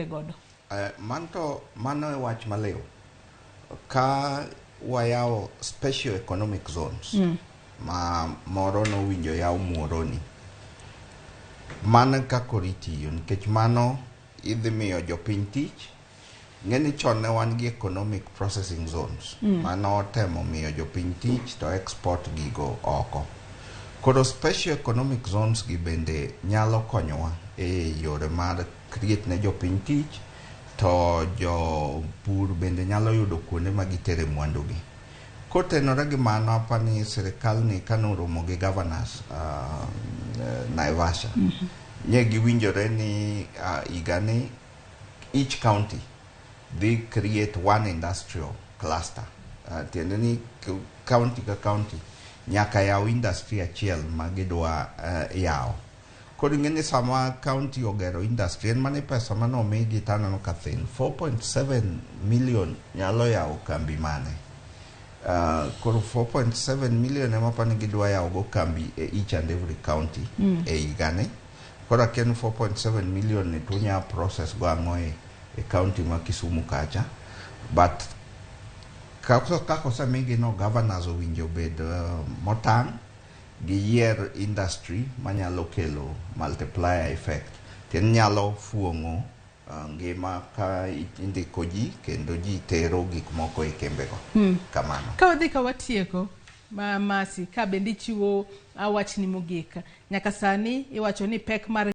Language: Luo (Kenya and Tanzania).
Godo. Manto mano e wach maliw. Ka wayawo special economic zones ma moro nowinjo yaw Muhoroni, mano kaka oritiyo nikech mano idhi miyo jopiny tich. Ng'e ni chon ne wan gi economic processing zones mano temo miyo jopiny tich to export gigo oko. Koro special economic zones gi bende nyalo konyowa e yore mar create ne jopiny tich, to jopur bende nyalo yudo kuonde ma gitere mwandu gi. Kotenore gi mano, apani sirikal ni kanoromo gi governors Naivasha, nye giwinjore ni higani each county dhi create one industrial cluster. Tiende ni county ka county nyaka yaw industry achiel ma gidwa yawo. Koro ing'e ni sama county ogero industry, en mana pesa manomigi to aneno ka thin. 4.7 million nyalo yawo kambi mane? Koro 4.7 million ema apani gidwa yawo go kambi e each and every county e higani. Koro akia ni 4.7 million ni to unya process go ang'o e county ma Kisumu kacha. But kaka osemigi no, governors owinjo bed motang' giyier industry manyalo kelo multiplier effect. Tiende nyalo fuong'o ngima ka indiko ji kendo ji tero gik moko e kembego. Kamano. Ka wadhi ka watieko ma Masi, ka bende ichiwo wachni mogik. Nyaka sani iwacho ni pek mar